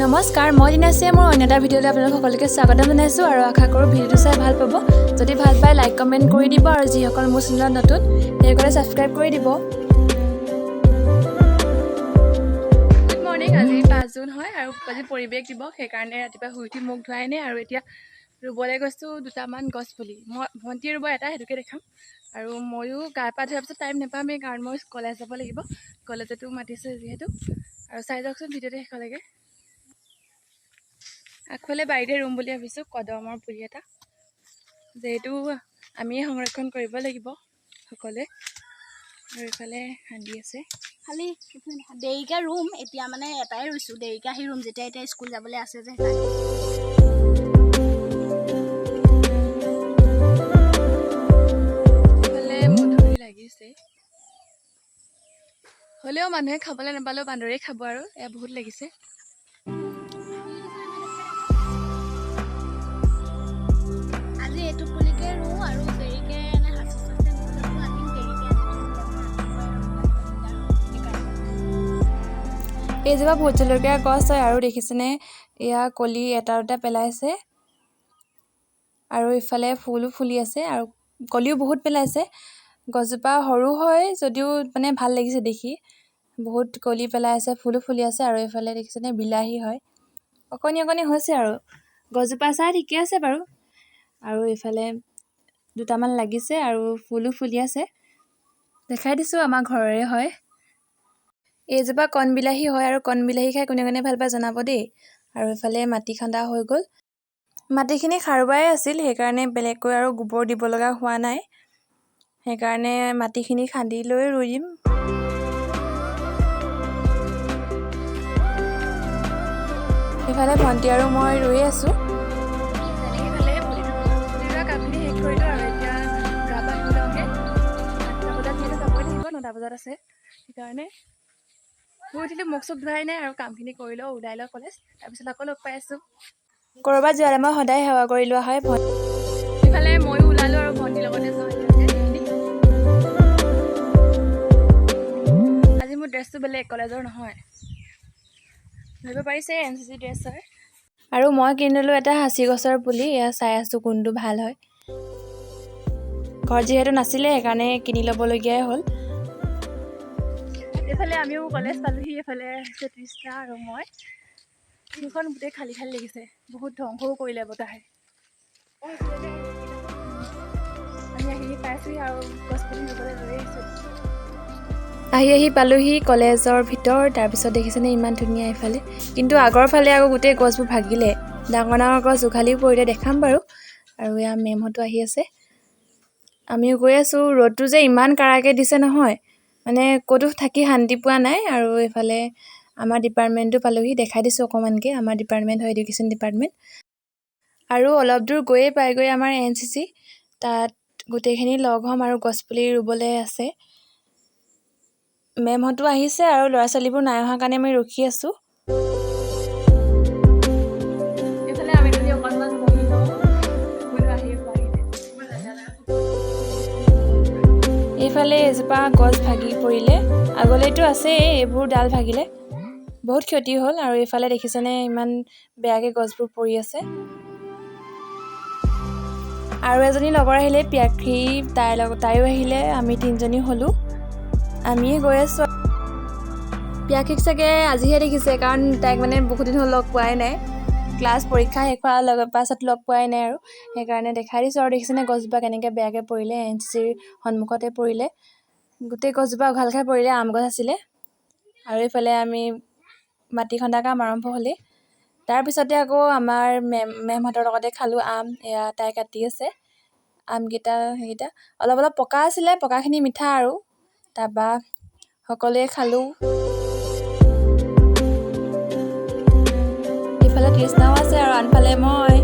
নমস্কাৰ, মই দিনাচিয়ে মোৰ অন্য এটা ভিডিঅ'লৈ আপোনালোক সকলোকে স্বাগতম জনাইছোঁ আৰু আশা কৰোঁ ভিডিঅ'টো চাই ভাল পাব। যদি ভাল পায়, লাইক, কমেণ্ট কৰি দিব আৰু যিসকল মোৰ চেনেলত নতুন, সেইসকলে ছাবস্ক্ৰাইব কৰি দিব। Good morning. আজি 5 জুন হয় আৰু আজি পৰিৱেশ দিৱস। সেইকাৰণে ৰাতিপুৱা শুই উঠি মুখ ধোৱাই নাই আৰু এতিয়া ৰুবলৈ গৈছোঁ দুটামান গছ পুলি। মই, ভণ্টিয়ে ৰুব এটা, সেইটোকে দেখাম। আৰু ময়ো গা পা ধোৱাৰ পিছত টাইম নাপামেই, কাৰণ মই কলেজ যাব লাগিব। কলেজতো মাতিছে যিহেতু। আৰু চাই যাওকচোন ভিডিঅ'টো শেষলৈকে। আগফালে বাৰীতে ৰুম বুলি ভাবিছোঁ কদমৰ পুলি এটা, যিহেতু আমিয়ে সংৰক্ষণ কৰিব লাগিব সকলোৱে। আৰু এইফালে খান্দি আছে। খালি দেৰিকে ৰুম। এতিয়া মানে এটাই ৰুইছোঁ, দেৰিকে আহি ৰুম যেতিয়া এতিয়া স্কুল যাবলৈ আছে যে সেইকাৰণে। এইফালে মধুৰি লাগিছে। হ'লেও মানুহে খাবলৈ নাপালেও বান্দৰেই খাব। আৰু এয়া বহুত লাগিছে। আজি এইটো পুলিকে ৰুওঁ আৰু দেৰিকে এনে সাঁচি চাচি আনিবলৈ আনিম দেৰিকে সেইকাৰণে। এইজোপা ভোট জলকীয়া গছ হয় আৰু দেখিছেনে, এয়া কলি এটা দুটা পেলাইছে আৰু ইফালে ফুলো ফুলি আছে আৰু কলিও বহুত পেলাইছে। গছজোপা সৰু হয় যদিও মানে ভাল লাগিছে দেখি। বহুত কলি পেলাই আছে, ফুলো ফুলি আছে। আৰু এইফালে দেখিছেনে, বিলাহী হয়, অকণি অকণি হৈছে। আৰু গছজোপা চাই ঠিকে আছে বাৰু। আৰু এইফালে দুটামান লাগিছে আৰু ফুলো ফুলি আছে। দেখাই দিছোঁ, আমাৰ ঘৰৰে হয়। এইজোপা কণ বিলাহী হয় আৰু কণ বিলাহী খাই কোনে কোনে ভাল পায় জনাব দেই। আৰু এইফালে মাটি খন্দা হৈ গ'ল। মাটিখিনি সাৰুৱাই আছিল, সেইকাৰণে বেলেগকৈ আৰু গোবৰ দিব লগা হোৱা নাই। সেইকাৰণে মাটিখিনি খান্দি লৈ ৰুই দিম। এইফালে ভণ্টি আৰু মই ৰুই আছোঁ। এইফালে পুলি ৰোৱা কামখিনি শেষ কৰিলোঁ আৰু এতিয়া গা পা ধুই লওঁগৈ। 8টা বজাত যিহেতু যাবই লাগিব, 9টা বজাত আছে। সেইকাৰণে শুই উঠিলোঁ, মুখ চুখ ধোৱাই নাই আৰু কামখিনি কৰি লওঁ, ওলাই লওঁ কলেজ। তাৰপিছত আকৌ লগ পাই আছোঁ। ক'ৰবাত যোৱালে মই সদায় সেৱা কৰি লোৱা হয়। ইফালে ময়ো ওলালোঁ আৰু ভণ্টিৰ লগতে যাওঁ একেলগে। আজি মোৰ ড্ৰেছটো বেলেগ, কলেজৰ নহয়। ধৰিব পাৰিছে, এনচিচি ড্ৰেছ হয়। আৰু মই কিনিলোঁ এটা সাঁচি গছৰ পুলি। এয়া চাই আছোঁ কোনটো ভাল হয়। ঘৰত যিহেতু নাছিলে, সেইকাৰণে কিনি ল'বলগীয়াই হ'ল। এইফালে আমিও কলেজ পালোহি। এইফালে হৈছে তৃষ্ণা আৰু মই। সেইখন গোটেই খালী খালী লাগিছে। বহুত ধ্বংসও কৰিলে বতাহে। আমি আহি পাইছোহি আৰু গছ পুলি ৰুবলৈ লৈ আহিছোঁ। আহি আহি পালোহি কলেজৰ ভিতৰ। তাৰপিছত দেখিছেনে, ইমান ধুনীয়া ইফালে। কিন্তু আগৰ ফালে আকৌ গোটেই গছবোৰ ভাগিলে, ডাঙৰ ডাঙৰ গছ উঘালিও পৰিলে। দেখাম বাৰু। আৰু এয়া মেমহঁতো আহি আছে, আমিও গৈ আছোঁ। ৰ'দটো যে ইমান কাৰাকৈ দিছে নহয়, মানে ক'তো থাকি শান্তি পোৱা নাই। আৰু এইফালে আমাৰ ডিপাৰ্টমেণ্টটো পালোহি। দেখাই দিছোঁ অকণমানকৈ। আমাৰ ডিপাৰ্টমেণ্ট হয় এডুকেশ্যন ডিপাৰ্টমেণ্ট। আৰু অলপ দূৰ গৈয়ে পায়গৈ আমাৰ এনচিচি। তাত গোটেইখিনি লগ হ'ম আৰু গছপুলি ৰুবলৈ আছে। মেমহঁতো আহিছে আৰু ল'ৰা ছোৱালীবোৰ নাই অহা কাৰণে আমি ৰখি আছোঁ। এইফালে আমি দুজনী অকণমান বহি লওঁ। কোনো আহি পোৱাহি নাই। এইফালে এজোপা গছ ভাগি পৰিলে। আগলৈতো আছেই, এইবোৰ ডাল ভাগিলে বহুত ক্ষতি হ'ল। আৰু এইফালে দেখিছেনে, ইমান বেয়াকৈ গছবোৰ পৰি আছে। আৰু এজনী লগৰ আহিলে, পিয়াক্ষী, তাইৰ লগত তাইও আহিলে। আমি তিনিজনী হ'লোঁ, আমিয়ে গৈ আছোঁ। পিয়াক্ষীক চাগে আজিহে দেখিছে, কাৰণ তাইক মানে বহুত দিন হ'ল লগ পোৱাই নাই। ক্লাছ পৰীক্ষা শেষ হোৱাৰ লগত পাছত লগ পোৱাই নাই আৰু সেইকাৰণে দেখাই দিছোঁ। আৰু দেখিছেনে, গছজোপা কেনেকৈ বেয়াকৈ পৰিলে? এনচিচিৰ সন্মুখতে পৰিলে। গোটেই গছজোপা উঘাল খাই পৰিলে। আম গছ আছিলে। আৰু এইফালে আমি মাটি খন্দা কাম আৰম্ভ হ'লেই। তাৰপিছতে আকৌ আমাৰ মেমহঁতৰ লগতে খালোঁ আম। এয়া তাই কাটি আছে আমকেইটা। সেইকেইটা অলপ অলপ পকা আছিলে, পকাখিনি মিঠা। আৰু তাৰপৰা সকলোৱে খালোঁ। ইফালে তৃষ্ণাও আছে আৰু আনফালে মই।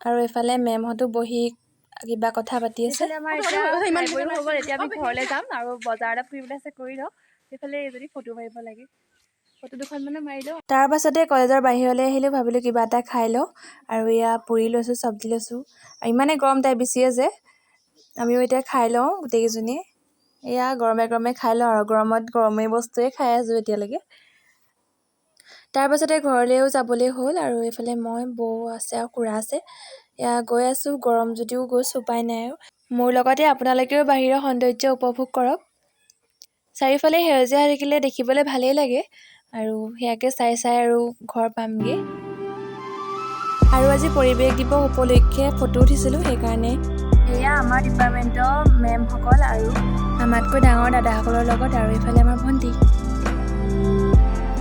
আৰু এইফালে মেমহঁতো বহি কিবা কথা পাতি আছে। এইফালে আমাৰ এতিয়া খাই বৈ হৈ গ'ল। এতিয়া আমি ঘৰলৈ যাম আৰু বজাৰ এটা ফুৰিবলৈ আছে, কৰি লওঁ। সেইফালে এজনী ফটো মাৰিব লাগে, ফটো দুখন মানে মাৰি লওঁ। তাৰ পাছতে কলেজৰ বাহিৰলৈ আহিলোঁ। ভাবিলোঁ কিবা এটা খাই লওঁ। আৰু এয়া পুৰি লৈছোঁ, চব্জি লৈছোঁ। আৰু ইমানেই গৰম, তাই বেছিয়ে যে আমিও এতিয়া খাই লওঁ গোটেইকেইজনীয়ে। এয়া গৰমে গৰমে খাই লওঁ আৰু গৰমত গৰমে বস্তুৱে খাই আছোঁ এতিয়ালৈকে। তাৰপাছতে ঘৰলৈও যাবলৈ হ'ল। আৰু এইফালে মই, বৌ আছে আৰু খুৰা আছে। এয়া গৈ আছোঁ, গৰম যদিও গৈছোঁ, উপায় নাই। আৰু মোৰ লগতে আপোনালোকেও বাহিৰৰ সৌন্দৰ্য উপভোগ কৰক। চাৰিওফালে সেউজীয়া হৈ থাকিলে দেখিবলৈ ভালেই লাগে। আৰু সেয়াকে চাই চাই আৰু ঘৰ পামগৈ। আৰু আজি পৰিৱেশ দিৱস উপলক্ষে ফটো উঠিছিলোঁ, সেইকাৰণে এয়া আমাৰ ডিপাৰ্টমেণ্টৰ মেমসকল আৰু আমাতকৈ ডাঙৰ দাদাসকলৰ লগত। আৰু এইফালে আমাৰ ভণ্টি।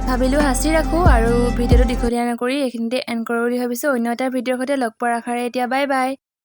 ভাবিলোঁ সাঁচি ৰাখোঁ আৰু ভিডিঅ'টো দীঘলীয়া নকৰি এইখিনিতে এণ্ড কৰোঁ বুলি ভাবিছোঁ। অন্য এটা ভিডিঅ'ৰ সৈতে লগ পোৱাৰ আশাৰে এতিয়া বাই বাই।